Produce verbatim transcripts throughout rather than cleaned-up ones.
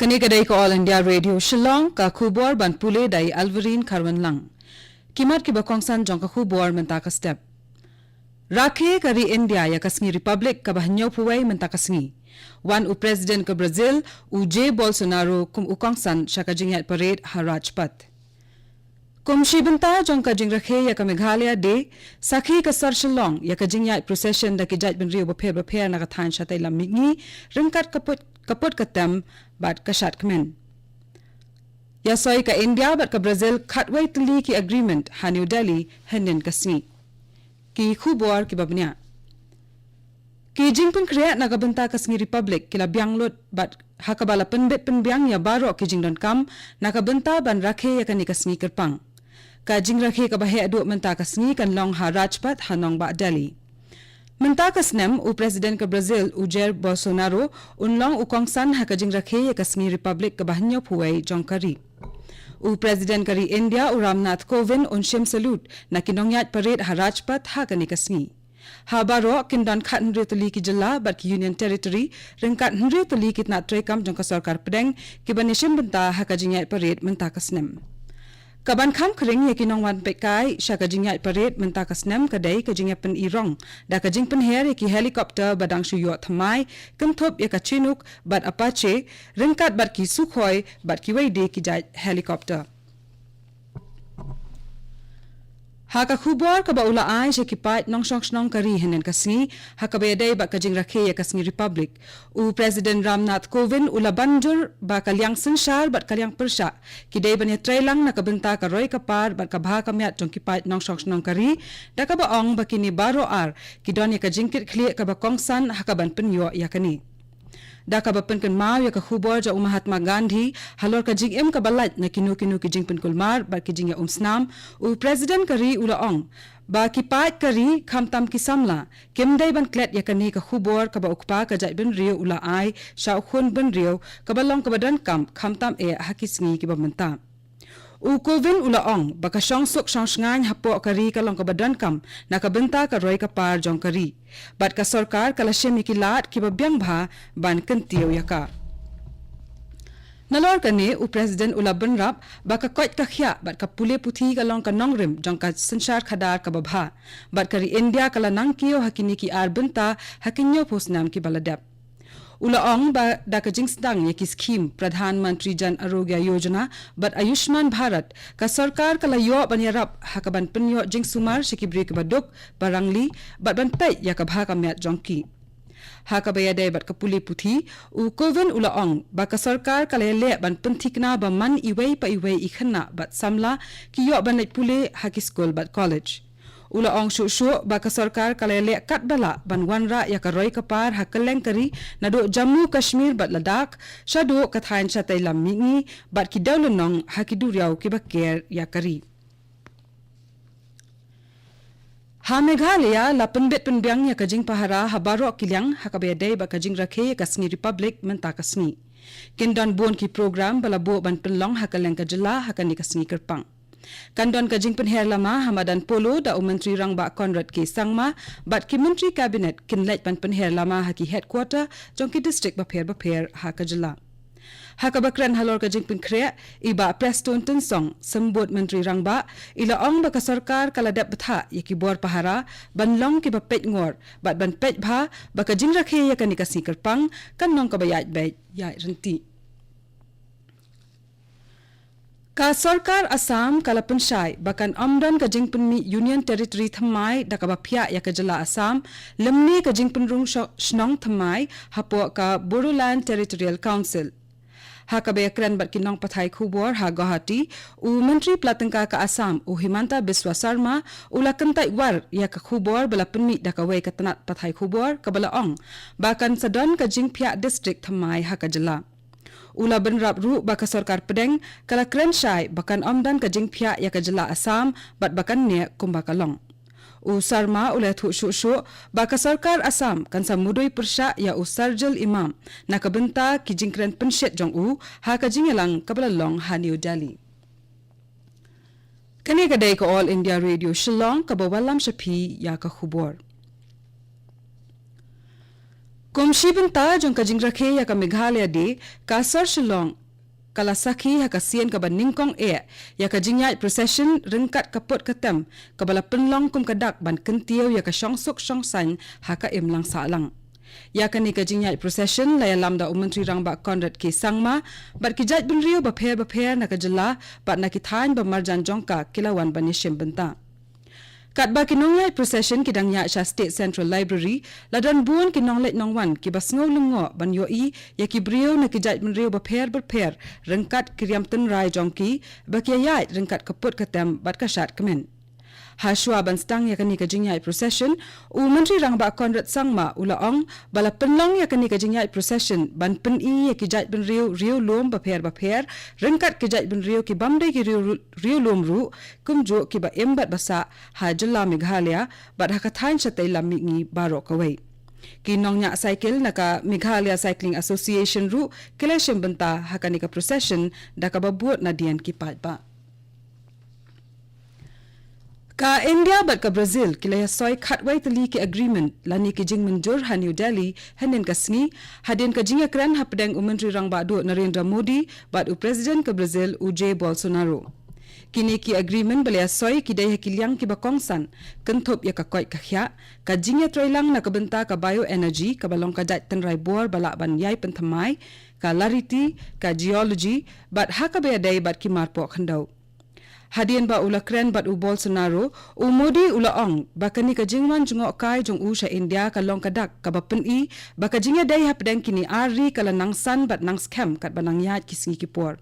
Kane ka dei ka All India Radio Shillong, ka khubor ban pule da i Alverine Kharwanlang. Ki mat kiba kongsan jong ka khubor mynta ka step. Rakhe ka ri India ïa ka sngi Republic kaba hynñiewphew wei mynta ka sngi. Wan u President ka Brazil, u Jair Bolsonaro kum u kongsan sha ka jingïaid parade ha Rajpath. Kum shi bynta jong ka jingrakhe ïa ka Meghalaya Day, sakhi ka sor Shillong ïa ka jingïaid procession da ki jaitbynriew bapher bapher na ka thaiñ shatei lam mihngi, ryngkat ka put, ka put ka tem bad ka shad kmen. Ïa soi ka India bad ka Brazil khatwei tylli ki agreement ha New Delhi hynnin ka sngi. Ki khubor kiba bniah. Ki jingpynkhreh na ka bynta ka sngi Republic ki la biang lut bad ha kaba la pynbit pynbiang ïa baroh ki jingdonkam na ka bynta ban rakhe ïa kane ka sngi kyrpang. Ka jingrakhe kaba heh duh mynta ka sngi kan long ha Rajpath ha nongbah Delhi. Mynta ka snem u President ka Brazil u Jair Bolsonaro un long u kongsan ha ka jingrakhe ïa ka sngi Republic kaba hynñiewphew wei jong ka ri. U President ka ri India u Ramnath Kovind un shim salute na ki nongïaid parade ha Rajpath ha kane ka sngi. Ha baroh kin don khathynriew tylli ki jylla bad ki Union Territory, ryngkat hynriew tylli ki tnat treikam jong ka sorkar pdeng, kiban ïashim bynta ha ka jingïaid parade mynta ka snem. Kaban kham khring ïa ki nongwan peitkai sha ka jingïaid parade mynta ka snem ka dei ka jingïapyni rong da ka jingpynher ïa ki helicopter ba dang shu ïoh thymmai, kynthup ïa ka Chinook bad Apache, ryngkat bad ki Sukhoi bad kiwei de ki jait helicopter. Ha ka khubor kaba u la ai sha ki paid nongshong shnong ka ri hynnin ka sngi, ha kaba ïadei bad ka jingrakhe ïa ka sngi Republic, u President Ramnath Kovind u la ban jur ba ka liang synshar bad ka liang pyrshah ki dei ban ïatreilang na ka bynta ka roi ka par bad ka bha ka miat jong ki paid nongshong shnong ka ri, da kaba ong ba kine baroh ar ki don ïa ka jingkitkhlieh kaba kongsan ha kaban pynïoh ïa kane. Da kaba pynkynmaw ïa ka khubor jong u Mahatma Gandhi halor ka jingim kaba lait na kino kino ki jingpynkulmar bad ki jingïaumsnam, u President ka ri u la ong ba ki paid ka ri khamtam ki samla kim dei ban klet ïa kane ka khubor kaba u kpa ka jaitbynriew u la ai sha u khun bynriew kaba long kaba donkam khamtam eh ha ki sngi kiba mynta. U Kovind u la ong ba ka shongsuk shongshngaiñ hapoh ka ri ka long kaba donkam na ka bynta ka roi ka par jong ka ri. Bad ka sorkar ka la shim ïa ki lad kiba biang bha ban kyntiew ïa ka. Nalor kane u President u la bynrap ba ka koit ka khiah bad ka pule puthi ka long ka nongrim jong ka synshar khadar kaba bha. Bad ka ri India ka la nang kiew ha kine ki ar bynta ha ki hynñiewphew snem kiba la dep. U la ong ba da ka jingsdang ïa ki skhim Pradhan Mantri Jan Arogya Yojana bad Ayushman Bharat, ka sorkar ka la ïoh ban ïarap ha kaban pynïoh jingsumar sha ki briew kiba duk, ba rangli, bad ban peit ïa ka bha ka miat jong ki. Ha kaba ïadei bad ka pule puthi, u Kovind u la ong ba ka sorkar ka la ïaleh ban pynthikna ba man iwei pa iwei i khynnah bad samla ki ïoh ban leit pule ha ki skul bad college. U la ong shuh shuh ba ka sorkar ka la ïaleh katba lah ban wanrah ïa ka roi ka par ha kylleng ka ri, naduh Jammu Kashmir bad Ladakh shaduh ka thaiñ shatei lam mihngi bad ki dewlynnong ha ki duriaw kiba ker ïa ka ri. Ha Meghalaya la pynbit pynbiang ïa ka jingpahara ha baroh ki liang ha kaba ïadei bad ka jingrakhe ïa ka sngi Republic mynta ka sngi. Kin don bun ki program ba la buh ban pynlong ha kylleng ka jylla ha kane ka sngi kyrpang. Kan don ka jingpynher lama ha madan Polo da u Myntri Rangbah Conrad K Sangma bad ki Myntri Cabinet kin leit ban pynher lama ha ki headquarter jong ki district bapher bapher ha ka jylla. Ha kaba kren halor ka jingpynkhreh, i Bah Prestone Tynsong, Symbud Myntri Rangbah, i la ong ba ka sorkar ka la dep bthah ïa ki bor pahara ban long kiba peit ngor bad ban peit bha ba ka jingrakhe ïa kane ka sngi kyrpang kan long kaba ïaid beit ïaid ryntih. Ka sorkar Assam ka la pynshai ba kan ym don ka jingpynmih Union Territory thymmai da kaba phiah ïa ka jylla Assam, lymne ka jingpynrung sho-, shnong thymmai hapoh ka Bodoland Territorial Council. Ha kaba ïakren bad ki nongpathai khubor ha Guwahati, u Myntri Pla Tyngka ka Assam, u Himanta Biswa Sarma, u la kyntait war ïa ka khubor ba la pynmih da kawei ka tnat pathai khubor kaba la ong ba kan sa don ka jingphiah district thymmai ha ka jylla. U la bynrap ruh ba ka sorkar pdeng ka la kren shai ba kan ym don ka jingphiah ïa ka jylla Assam bad ba kan neh kumba ka long. U Sarma u la ïathuh shuh shuh ba ka sorkar Assam kan sa mudui pyrshah ïa u Sarjil Imam na ka bynta ki jingkren pynshit jong u ha ka jingïalang kaba la long ha New Delhi. Kane ka dei ka All India Radio Shillong kaba wallam sha phi ïa ka khubor. Kum shi bynta jong ka jingrakhe ïa ka Meghalaya Day, ka sor Shillong ka la sakhi ha ka sien kaba nyngkong eh ïa ka jingïaid procession ryngkat ka put ka tem kaba la pynlong kum ka dak ban kyntiew ïa ka shongsuk shongsaiñ ha ka imlang sahlang. Ïa kane ka jingïaid procession la ïalam da u Myntri Rangbah Conrad K Sangma bad ki jaitbynriew bapher bapher na ka jylla bad na ki thaiñ ba marjan jong ka ki la wan ban ïashim bynta. Katba ki nongïaid procession ki dang ïaid sha State Central Library, la don bun ki nongleit nongwan kiba sngew lyngngoh ban ïohi ïa ki briew na ki jaitbynriew bapher bapher ryngkat ki riam tynrai jong ki ba ki ïaid ryngkat ka put ka tem bad ka shad kmen. Ha shuwa ban sdang ïa kane ka jingïaid procession, u Myntri Rangbah Conrad Sangma u la ong ba la pynlong ïa kane ka jingïaid procession ban pyni ïa ki jaitbynriew riewlum bapher bapher ryngkat ki jaitbynriew ki bym dei ki riew riewlum ruh, kumjuh kiba im bad ba sah ha jylla Meghalaya bad ha ka thaiñ shatei lam mihngi baroh kawei. Ki nongñiah cycle na ka Meghalaya Cycling Association ruh ki la shim bynta ha kane ka procession da kaba bud nadien ki paidbah. Ka India bad ka Brazil ki la ïasoi khatwei tylli ki agreement lane ki jingmynjur ha New Delhi hynnin ka sngi, hadien ka jingïakren hapdeng u Myntri Rangbah Duh Narendra Modi bad u President ka Brazil u Jair Bolsonaro. Kine ki agreement ba la ïasoi ki dei ha ki liang kiba kongsan, kynthup ïa ka koit ka khiah, ka jingïatreilang na ka bynta ka bioenergy kaba long ka jait tynrai bor ba lah ban ïai pynthymmai, ka lariti, ka geology, bad ha kaba ïadei bad ki marpoh khyndew. Hadien ba u la kren bad u Bolsonaro, u Modi u la ong ba kane ka jingwan jngoh kai jong u sha India ka long ka dak kaba pyni ba ka jingïadei hapdeng kine ar ri ka la nang san bad nang skhem katba nang ïaid ki sngi ki por.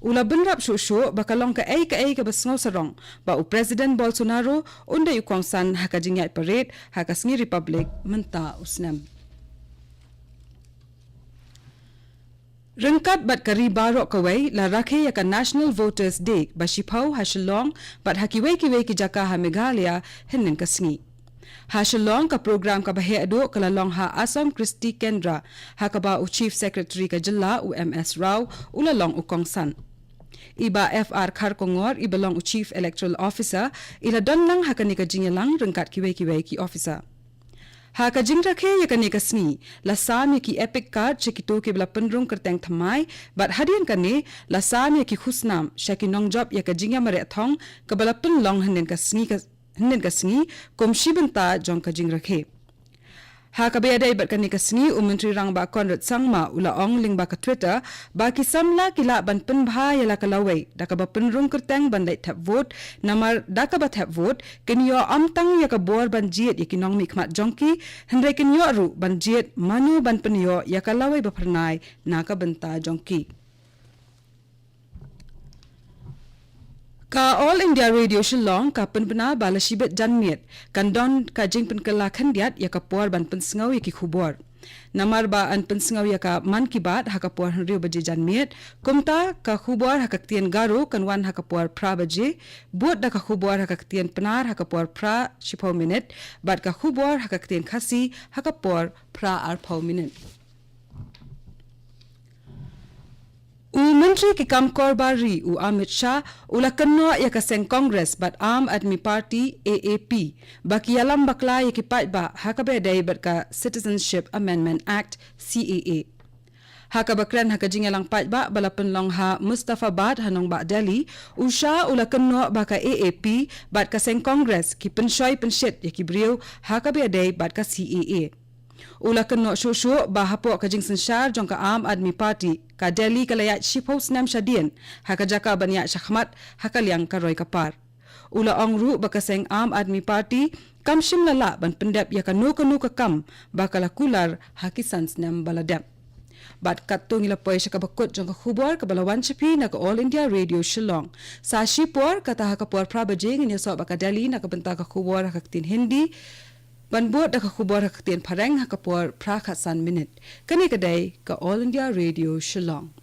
U la bynrap shuh shuh ba ka long kaei kaei kaba sngew sarong ba u President Bolsonaro un dei u kongsan ha ka jingïaid parade ha ka sngi Republic mynta u snem. Ryngkat bad ka ri baroh kawei, la rakhe ïa ka National Voters Day ba shiphew ha Shillong bad ha kiwei kiwei ki jaka ha Meghalaya hynnin ka sngi. Ha Shillong, ka program kaba heh duh ka la long ha Assam Kriti Kendra, ha kaba u Chief Secretary ka jylla u M S Rao u la long u kongsan. I Bah F R Kharkongor, iba long u Chief Electoral Officer, i la don lang ha kane ka jingïalang ryngkat kiwei kiwei ki officer. Ha ka jingrakhe ïa kane ka sngi, la sam ïa ki EPIC card sha kito kiba la pynrung kyrteng thymmai, bad hadien kane, la sam ïa ki khusnam sha ki nongjop ïa ka jingïamareh thong kaba la pynlong hynnin ka sngi ka, hynnin ka sngi, kum shi bynta jong ka jingrakhe. Ha kaba ïadei bad kane ka sngi, u Myntri Rangbah Conrad Sangma u la ong lyngba ka Twitter ba ki samla ki lah ban pynbha ïa la ka lawei da kaba pynrung kyrteng ban leit thep vote, namar da kaba thep vote kin ïoh ym tang ïa ka bor ban jied ïa ki nongmihkhmat jong ki, hynrei kin ïoh ruh ban jied mano ban pynïoh ïa ka lawei ba phyrnai na ka bynta jong ki. Ka All India Radio Shillong ka pynbna ba la shibit janmiet kan don ka jingpynkylla khyndiat ïa ka por ban pynsngew ïa ki khubor. Namar ba yn pynsngew ïa ka Mann Ki Baat ha ka por hynriew baje janmiet, kumta ka khubor ha ka ktien Garo kan wan ha ka por phra baje, bud da ka khubor ha ka ktien Pnar ha ka por phra shiphew minit, bad ka khubor ha ka ktien Khasi ha ka por phra arphew minit. U Myntri ki kam kor bar ri u Amit Shah u la kynnoh ïa ka seng Congress bad Aam Aadmi Party, A A P, ba ki ïalam bakla ïa ki paidbah ha kaba ïadei bad ka Citizenship Amendment Act, C A A. Ha kaba kren ha ka jingïalang paidbah ba la pynlong ha Mustafabad ha nongbah Delhi, u Shah u la kynnoh ba ka A A P bad ka seng Congress ki pynshoi pynshit ïa ki briew ha kaba ïadei bad ka C A A. U la kynnoh shuh shuh ba hapoh ka jingsynshar jong ka Aam Aadmi Party, ka Delhi ka la ïaid shiphew snem shadien ha ka jaka ban ïaid shakhmat ha ka liang ka roi ka par. U la ong ruh ba ka seng Aam Aadmi Party kam shym la lah ban pyndep ïa kano kano ka kam ba ka la kular ha ki san snem ba la dep. Bad katto ngi la poi sha kaba kut jong ka khubor kaba la wan sha phi na ka All India Radio Shillong. Sa shipor, kata ha ka por phra baje ngin ïasoh bad ka Delhi na ka bynta ka khubor ha ka ktien Hindi, ban bud da ka khubor ha ka ktien Phareng ha ka por phra khatsan minit. Kane ka dei ka All India Radio Shillong.